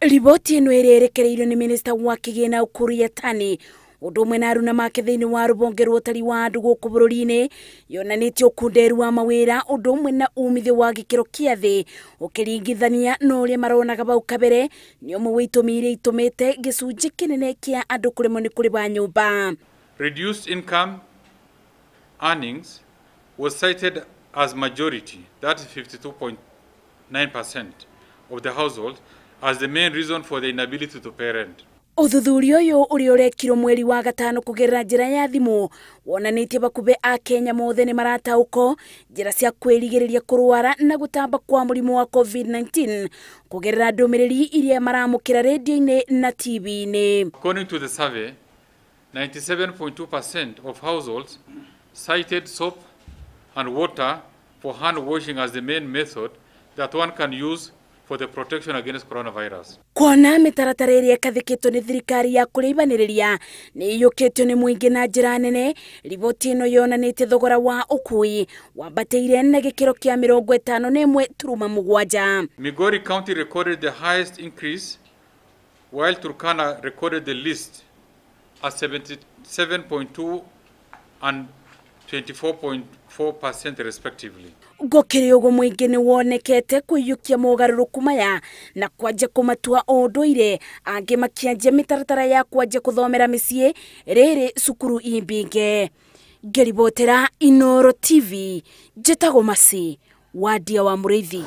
Riboti ĩno ĩrĩa ĩrekereirio nĩ minista wa kĩgĩna Ukur Yatani ũndũ ũmwe na aruna make thĩinĩ wa rũhonge rwa ũtari wa andũ gũkũ bũrũri-inĩ yonanĩtie ũkunderu wa mawĩra ũndũ ũmwe na umithio wa gĩkĩro kĩa thĩ ũkĩringithania na ũrĩa maronaga bau kabere nĩ ũmwe wa itũmi iria itũmĩte gĩcunjĩ kĩnene kĩa andũ kũremwo nĩ kũrĩha nyũmba. Reduced income earnings was cited as majority, that is 52.9% of the household, as the main reason for the inability to pay rent. Ũthuthuria ũyũ ũrĩa ũrekirwo mweri wa gatano kũgerera njĩra ya thimũ wonanĩtie bakubĩ a Kenya mothe nĩ marataũko njĩra cia kwĩrigĩrĩria kũrwara na gũtamba kwa mũrimũ wa COVID-19 kũgerera ndũmĩrĩri iria maramũkĩra rĩndiũ-inĩ na TV-inĩ. According to the survey, 97.2% of households cited soap and water for hand washing as the main method that one can use for the protection against coronavirus. Kuona mĩtaratara ĩrĩa ĩkathĩkĩtwo nĩ thirikari ya kũrĩibanĩrĩria nĩ ĩiyũkĩtio nĩ mũingĩ na njĩra nene, riboti ĩno yonanĩtie thogora wa ũkui wambatĩire na gĩkĩro kĩa 51.7. Migori County recorded the highest increase, while Turkana recorded the least at 77.2 and 24.4% respectively. Gũkĩrĩ ũguo mũingĩ nĩ wonekete kũiyũkia mogarũrũku maya na kwanjia kũmatua ũndũire, angĩ makĩanjia mĩtaratara ya kwanjia kũthomera mĩciĩ rĩrĩ cukuru imbinge. Ngĩribotera Inooro TV, njĩtagwo Mercy Wandia wa Mũrĩithi.